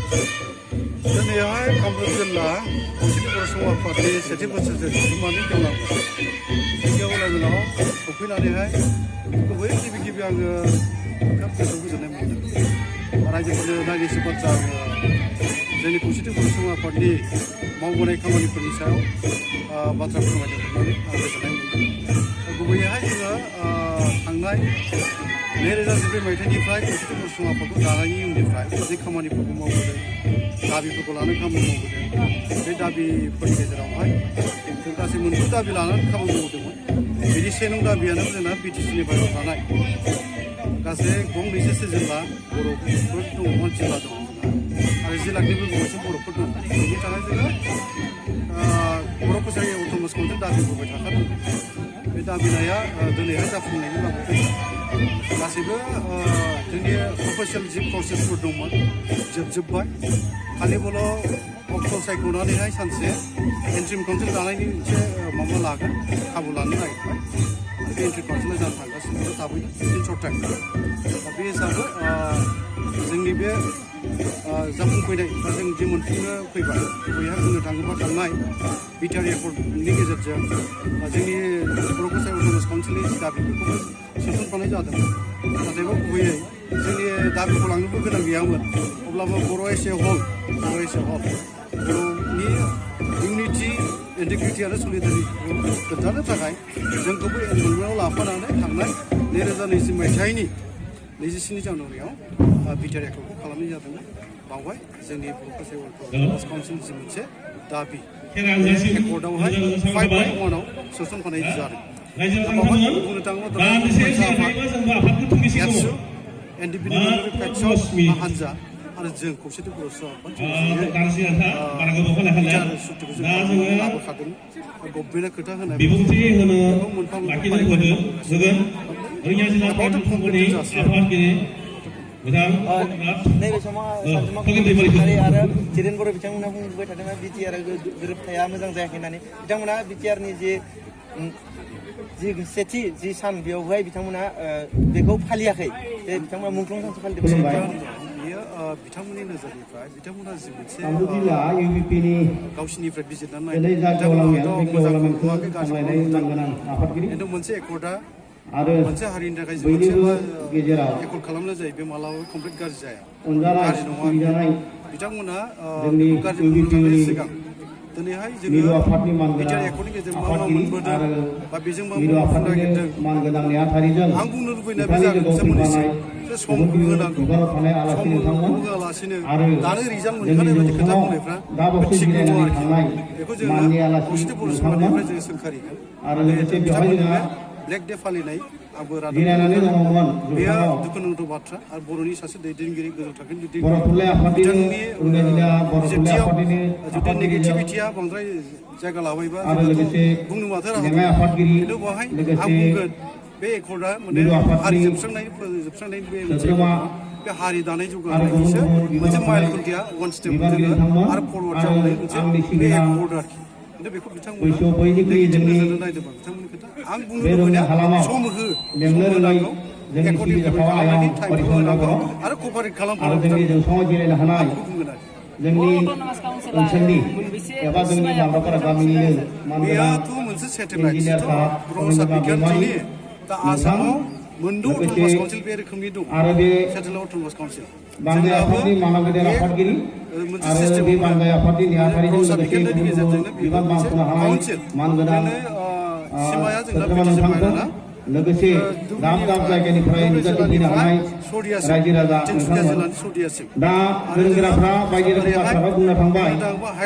दिनैहाय कामरुप जिल्ला खौसेथि बर' समाज आफादनि सेथि बोसोरजों जथुम्मानि गेवलां बे गेवलाङाव सफैनानैहाय गुबै गिबि आङो खोब गोसोआव गोजोननाय मोनदों। रायजोफोरनो दान्दिसे बाथ्रा आङो जोंनि खौसेथि बर' समाज आफादनि मावबोनाय खामानिफोरनि सायाव बाथ्रा फोरमायनो मोननानै आं गोजोननाय मोनदों। गुबैयैहाय जोङो थांनाय 2014 मायथाइनिफ्राय खौसेथि बर' समाज आफादखौ दानायनि उननिफ्राय जे खामानिफोरखौ मावबोदों, दाबिफोरखौ लानानै खामानि मावबोदों, बे दाबिफोरनि गेजेरावहाय जों गासै मोनगु दाबि लानानै खामानि मावदोंमोन। बिनि से नं दाबियानो जोंना बिटिसिनि बाहेरायाव थानाय गासै गं 27 जिल्ला बर'फोर दङ, जिल्ला दङ आरो जिल्लानिबो बांसिन बर'फोर दङ। बेनि थाखाय जोङो बर' कसारि अट'नमास काउन्सिल दाबि होबाय थाखादों। बे दाबिनाया दिनैहाय जाफुंनायनि लाबोदों। गासैबो जोंनि अफिसियेल जि प्रसेसफोर दंमोन जोबजोब्बाय। खालिबोल' अक्ट' सायख'नानैहाय सानसे इन्ट्रिम काउन्सिल दानायनि मोनसे माबा लागोन, खाबु लानो नागिरबाय। बे इन्ट्रिम काउन्सिला जानो थांगासिनो थाबैनो बिदिनो सर्ट टाइम। दा बे हिसाबै जोंनि बे जाफुंफैनाय बा जों जे मोनफुंनो फैबाय बयहा बुंनो थाङोबा थांनाय बिटिआर एकर्डनि गेजेरजों जोंनि बर' कसारि अट'नमास काउन्सिलनि जि दाबि बेखौबो सोसनफानाय जादों। नाथायबा गुबैयै जोंनि दाबिखौ लांनोबो गोनां गैयामोन। अब्लाबो बर' एस ए हल बर'नि इउनिटि इन्टिग्रिटि आरो सलिडारिटिखौ खोन्थानो थाखाय जोंखौबो एनरलमेन्टआव लाफानानै थांनाय 2020 मायथाइनि 27 जानुवारियाव बिटिआर एकर्डखौ खालामनाय जादोंमोन। बावहाय जोंनि बर' कसारि अट'नमास काउन्सिलनि जि मोनसे दाबि एकर्डआवहाय 5.1 सोसनफानाय जादों। बुंनो थाङोब्ला एबसु एनडिपिनि हानजा आरो जों खौसेथि बर' समाज सुक्तिखौ जों लाबोखादों। गभमेन्टआ खोथा होनाय नैबे समाव सानजुमा आरो जिरेन बर' बिथांमोनहा बुंबाय थादों बिटिआर गोरोबथाया मोजां जायाखै होननानै। बिथांमोना बिटिआरनि जि सेथि जि सान बेयावहाय बिथांमोना बेखौ फालियाखै। बिथांमोना मुंख्लं सानसे फालिदों। बेयो बिथांमोननि नोजोरनिफ्राय बिथांमोना जि मोनसे गावसिनिफ्राय बिजिरनानै खिन्थु मोनसे एकर्डआ मोनसे हारिनि थाखाय जि मोनसे एकर्ड खालामनाय जायो बे मालाबाबो कमप्लिट गाज्रि जाया, गाज्रि नङा। बिथांमोनहा गाज्रि बुंनो थांनायनि सिगां दिनैहाय जोङो बिटिआर एकर्डनि गेजेरजों मा मोनबोदों बा बेजों मा मावफुंनो नागिरदों आं बुंनो लुबैनाय बे जागोन बिथांमोननिसिम जे सम होनांगौ। सम होआलासिनो दानो रिजाल्ट मोनखानाय बायदि खोथा बुंनायफ्रा बे थिग नङा आरोखि। बेखौ जोङो खौसेथि बर' समाजनिफ्राय जोङो सोंखारिगोन। बिथांमोननि ब्लेक डे फालिनाय आंबो रादाब बेयो दुखुनांथाव बाथ्रा। आरो बर'नि सासे दैदेनगिरि, गोजौ थाखोनि दैदेनगिरि बिथांनि बिजेपटियाव जुदि नेगेटिभिटिया बांद्राय जायगा लाबायबा जोंथ' बुंनो माथो राहा दं। खिन्थु बेवहाय आं बुंगोन बे एकर्डआ माने हारि जोबस्रांनायनि बे मोनसे बे हारि दानाय जौगानायनिसो मोनसे माइल खुन्थिया वान स्टेप जोङो आरो फरवार्ड जाबोनाय मोनसे बे एकर्ड आरोखि। खिन्थु बेखौ बिथांमोना नेगेटिभ नोजोरजों नायदोंबा बिथांमोननि खोथा। आं बुंनो लुबैनाया सम होनांगौ, एकर्ड इमप्लिमेन्ट खालामनायनि टाइमखौ होनांगौ आरो कभारेट खालामफानांगौ। आं बेखौ बुंगोन आरो जोंनि ओनसोलनि एबा जोंनि माबाफोरा गामिनिनो बेयाथ' मोनसे सेटेलाइट ग्रहसा बिगियानथिनि दा आसामाव मोनद' अट'नमास काउन्सिल बे रोखोमनि दं। सेटेलाइट अट'नमास काउन्सिल बांगाय आफादनि मानगिरि आफादगिरि आरो बे बांगाय आफादनि नेहाथारिजों लोगोसे गुबुन गुबुन बिबान मावफुंनो हानाय मानगोनां सोद्रोमा लोगोसे दाब दाब जायगानिफ्राय नुजाथिफैनो हानाय रायजो राजा दा गोरों-गोराफ्रा बायदि रोखोम बाथ्राखौ बुंनो थांबाय।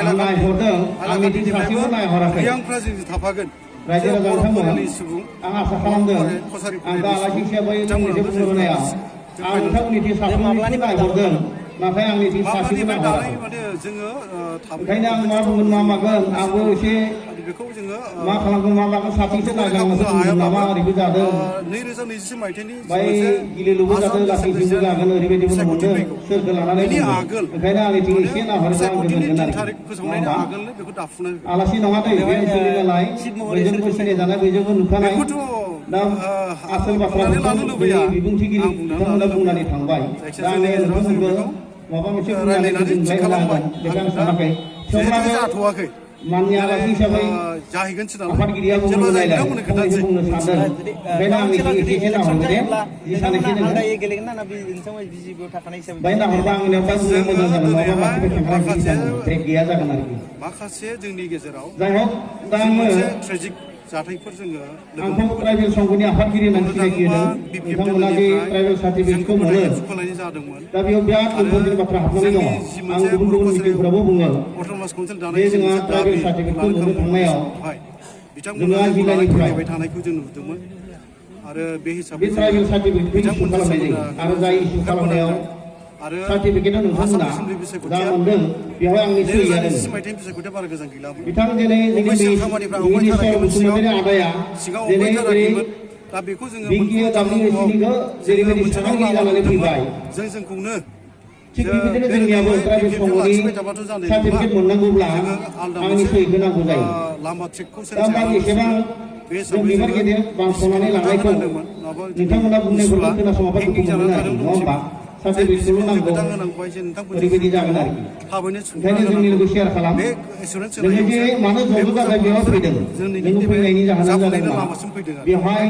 आं नायहरदों, आंनि दिन सासेबो नायहराखै। रायजो राजा बिथांमोन, आं आसा खालामदों आं दा आलासि हिसाबै फंनैसो बुंनो होनाया आं नोंथांमोननि साफ्रोमनिखौ नायहरदों, नाथाय आंनि दिन सासेबो नायहराखै। ओंखायनो आं मा बुंगोन मा मागोन आंबो एसे मा खालामगोन मा मागोन साथिंसो नायगांगोन नामा ओरैबो जादों। 2020 मायथाइनि बाय गिलेलुबो जादों लाखिजोंबो जागोन ओरैबायदि मोनदों सोरखौ लानानै बुंदों। ओंखायनो आंनिथिं एसे नाहरोबा आं गोजोनगोन आरोखि। आलासि नङा दै, बे ओनसोलनि नालाय बयजोंबो सिनायजानाय बयजोंबो नुखानाय। दा आसोल बाथ्राफोरखौ बिबुंथिगिरि बिथांमोना बुंनानै थांबाय। दा आङो नोंथांमोनबो माबा मोनसे बुंनानै गोजोनग्लाय होलांगोन बेखौ आं सानाखै थेवब्लाबो जाथ'वाखै माननि आलासि हिसाबै जाहैगोनसो नालाय आफादगिरिया बुंलायलाय फंनैसो बुंनो सानदों ओंखायनो आं एसे नाहरगोन दे जि सानैसो आलदायै गेलेगोन ना बे नोंथांमोन बिजिबो थाखानाय हिसाबै बाय नाहरबा आंनियाव बा बुंनो मोजां जागोन नङाबा माखासे खेंख्रा जागोन ब्रेक गैया जागोन आरोखि माखासे जोंनि गेजेराव जाय हक दा आङो ट्रेजिक जाथायफोर जोङो आंखौ ट्राइबेल संघनि आफादगिरि होननानै सिनायथि होदों बिथांमोना जे ट्राइबेल सार्टिफिकेटखौ मोनो दा बेयाव बिराद इम्परटेन्ट बाथ्रा हाबनानै दङ आं गुबुन गुबुन मिटिंफोरावबो बुङो बे जोंहा ट्राइबेल सार्टिफिकेटखौ मोननो थांनायाव जोंहा जिल्लानिफ्राय थानायखौ जों नुदोंमोन आरो बे हिसाबै बे ट्राइबेल सार्टिफिकेटखौ इस्यु खालामनाय जायो आरो जाय इस्यु खालामनायाव सार्टिफिकेटआ नोंथांमोना जा मोनदों बेवहाय आंनि सहि गैया बिथां दिनै मिनिस्टार बसुमतारी आदाया दिनै दा बेखौ जोङो WSCनिखौ जेरैबायदि सानगिरि जानानै फैबाय जोंखौनो थिग बेबायदिनो जोंनियाबो ट्राइबेल संघनि सार्टिफिकेट मोननांगौब्ला आंनि सहिखौ नांगौ जायो लामा ट्रेकखौ दा होमबा एसेबां जों बिबार गेदेर बानस'नानै लांनायखौ नोंथांमोना बुंनायफोरखौ खोनासङाबा दुखु मोनो आरो नङा होमबा सार्टिफिकेटखौल' नांगौ ओरैबायदि जागोन आरोखि ओंखायनो जोंनि लोगो शेयार खालाम नोङो जे मानो जब जाबाय बेयाव फैदों नोङो फैनायनि जाहोनानो जादों मा बेवहाय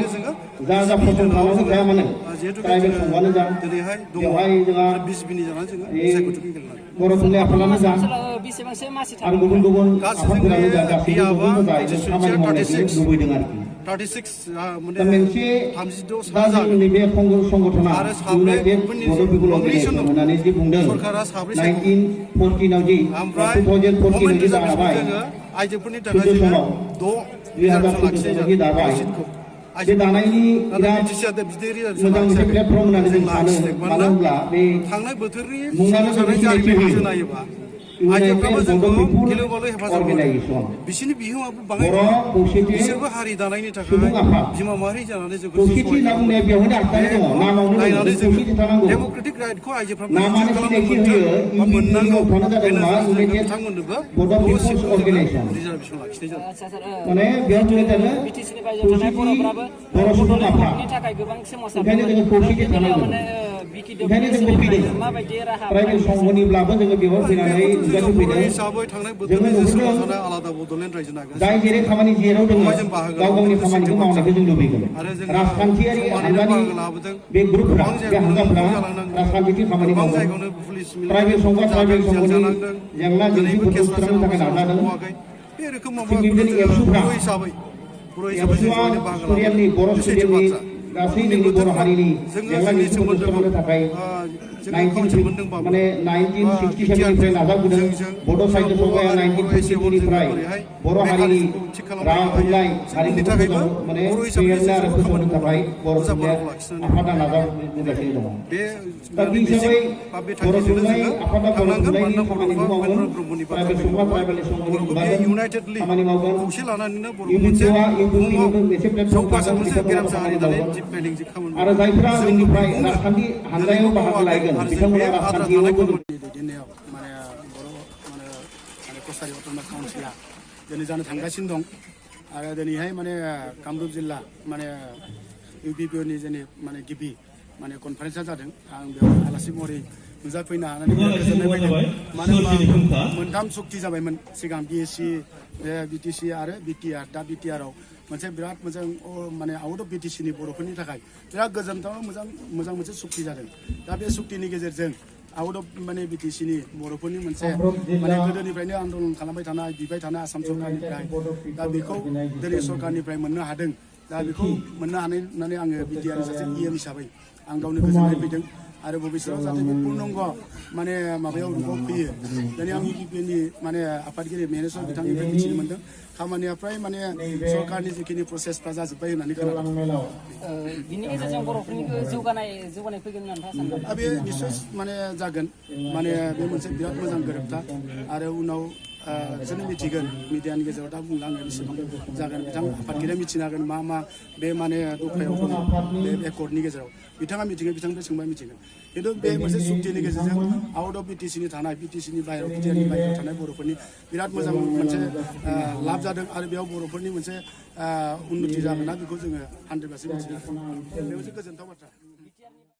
जा जा फसं खालामनो थाया मानो ट्राइबेल संघानो जा बेवहाय जोंहा बर' थुनलाइ आफादानो जा आरो गुबुन गुबुन आफादफोरानो जा गासैबो मोजाङै जों खामानि मावनायखौ लुबैदों आरोखि दा मोनसे दा जोंनि बे संगठना इउनाइटेड बड' पिपल अर्गानाइजेसन होननानै जे बुंदों 1914 आव जि 2014 जि दाबाय आइजोफोरनि थाखाय 2014 जि दाबाय बे दानायनि बिराद मोजां मोनसे प्लेटफर्म होननानै जों सानो मानो होनब्ला बे थांनाय बोथोरनि मुङानो जोंनि सिनायथि होयो नायोबा आइजोफ्राबो बड' पिपल अर्गानाइजेसन बिसोरनि बिहोमाबो बर' बाङाय खौसेथि बिसोरबो हारि दानायनि थाखाय सुबुं आफाद बिमा माहारि जानानै जोंखौ खौसेथि होनना बुंनाया बेवहायनो हाबनानै दङ नामावनो दङ खौसेथि थानांगौ डेम'क्रेटिक राइटखौ आइजोफ्राबो नामानो सिनायथि होयो इउपिपिनि अर्थआनो जादों मा इउनाइटेड बड' पिपल्स अर्गानाइजेसन रिजार्भेसन लाखिनाय जादों माने बेयाव बुंनो थाङो खौसेथि बर' सुबुं आफाद ओंखायनो जोङो खौसेथि थानांगौ ओंखायनो जोंबो फैदों ट्राइबेल संघनिब्लाबो जोङो बेयाव फैनानै नुजाथि फैदों जोङो नुहुरदों आलादा बड'लेण्ड रायजो नागिरदों जाय जेरै खामानि जेराव दङ गाव गावनि खामानिखौ मावनायखौ जों लुबैगोन राजखान्थियारि हान्जानि बे ग्रुपफोरा बे हान्जाफोरा राजखान्थिनि खामानि मावगोन ट्राइबेल संघआ ट्राइबेल संघनि जेंना जेंसिफोरखौ सुस्रांनो थाखाय नाजादों थिग बेबायदिनो एबसुफ्रा एबसुआ स्टुडियाननि बर' स्टुडियाननि गासै जोंनि बर' हारिनि जेंना जेंसिफोरखौ सुस्रांनो थाखाय 1967निफ्राय नाजाबोदों बड' साहित्य सभाया 1952निफ्राय बर' हारिनि राव थुनलाइ हारिमुफोरखौ माने फेहेरनो आरो फोसावनो थाखाय बर' थुनलाइ आफादा नाजाबोगासिनो दङ दा बे हिसाबै बर' थुनलाइ आफादा बर' थुनलाइनि खामानिखौ मावगोन ट्राइबेल संघआ ट्राइबेल संघनि मुगाजों खामानि मावगोन इउपिपिआ इउपिपिनि मोनसे प्लेटफर्म थागोन बिथांमोना खामानि मावगोन आरो जायफोरा जोंनिफ्राय राजखान्थि हान्जायाव बाहागो लागोन बिथांमोना राजखान्थियाव दैदेननायाव माने बर' माने कसारि अट'नमास काउन्सिला दिनै जानो थांगासिनो दं आरो दिनैहाय माने कामरुप जिल्ला माने इउपिपिअनि जोंनि माने गिबि माने कनफारेन्सआ जादों आं बेयाव आलासि महरै नुजाफैनो हानानै गोजोननाय मोनदों मानो होनबा मोनथाम सुक्ति जाबायमोन सिगां बिएससि बिटिसि आरो बिटिआर दा बिटिआरआव मोनसे बिराद मोजां माने आउट अफ बिटिसिनि बर'फोरनि थाखाय बिराद गोजोनथाव मोजां मोनसे सुक्ति जादों दा बे सुक्तिनि गेजेरजों आउट अफ माने बिटिसिनि बर'फोरनि मोनसे माने गोदोनिफ्रायनो आन्दलन खालामबाय थानाय बिबाय थानाय आसाम सरकारनिफ्राय दा बेखौ दिनै सरकारनिफ्राय मोननो हादों दा बेखौ मोननो हानाय होननानै आङो बिटिआरनि सासे इएम हिसाबै आं गावनो गोजोननाय फैदों आरो भबिष्यतआव जाहाथे बे पूर्णंग माने माबायाव रुपाव फैयो दिनै आं इउपिपिनि माने आफादगिरि मेनेजर बिथांनिफ्राय मिथिनो मोन्दों खामानिया फ्राय माने सरकारनि जिखिनि प्रसेसफ्रा जाजोब्बाय होननानै खोनादों बिनि गेजेरजों बर'फोरनि जौगानाय फैगोन होननानै सानदों बे निस्सय माने जागोन माने बे मोनसे बिराद मोजां गोरोबथा आरो उनाव बिसोरनो मिथिगोन मिडियानि गेजेराव दा बुंला आङो बेसेबां जागोन बिथां आफादगिरिया मिथिनो हागोन मा मा बे माने दफायाव दङ बे एकर्डनि गेजेराव बिथाङा मिथिगोन बिथांनिफ्राय सोंबा मिथिगोन खिन्थु बे मोनसे सुक्तिनि गेजेरजों आउट अफ बिटिसिनि थानाय बिटिसिनि बाहेरायाव बिटिआरनि बाहेरायाव थानाय बर'फोरनि बिराद मोजां मोनसे लाब जादों आरो बेयाव बर'फोरनि मोनसे उन्नति जागोन ना बेखौ जोङो 100% मिथिनो बे मोनसे गोजोनथाव बाथ्रा